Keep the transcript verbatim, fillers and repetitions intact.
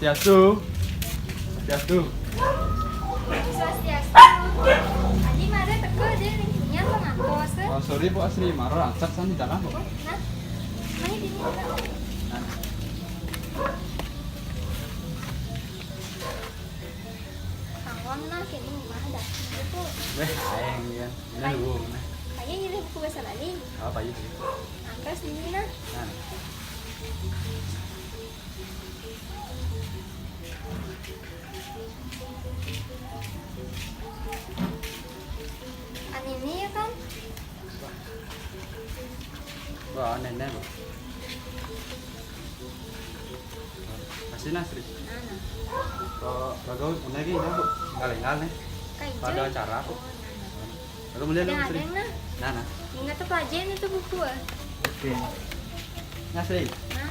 Swastiastu. Swastiastu. Swastiastu. Adi mara teka dia ning kinya apa ngantos? Oh, sorry Bu Asri, mara rancak san di dalam Bu. Nah, mai dini na. Kangwang na kini mah dah gitu. Weh, aing ya. Ini dulu. Kayaknya ini buku bahasa Bali. Apa itu? Angkas dini na. Nah. Anime ya kan? Wah, nenek Bu. Pasti nasri. Nah, nah. Oh, bagau, mana lagi ya Bu? Tinggal-tinggal nih. Kayak Pada acara Bu. Lalu mulai Ada lu ada Sri. Yang nah. Nah, nah. Ingat tuh pelajaran itu buku ah. Oke. Nasri. Nah,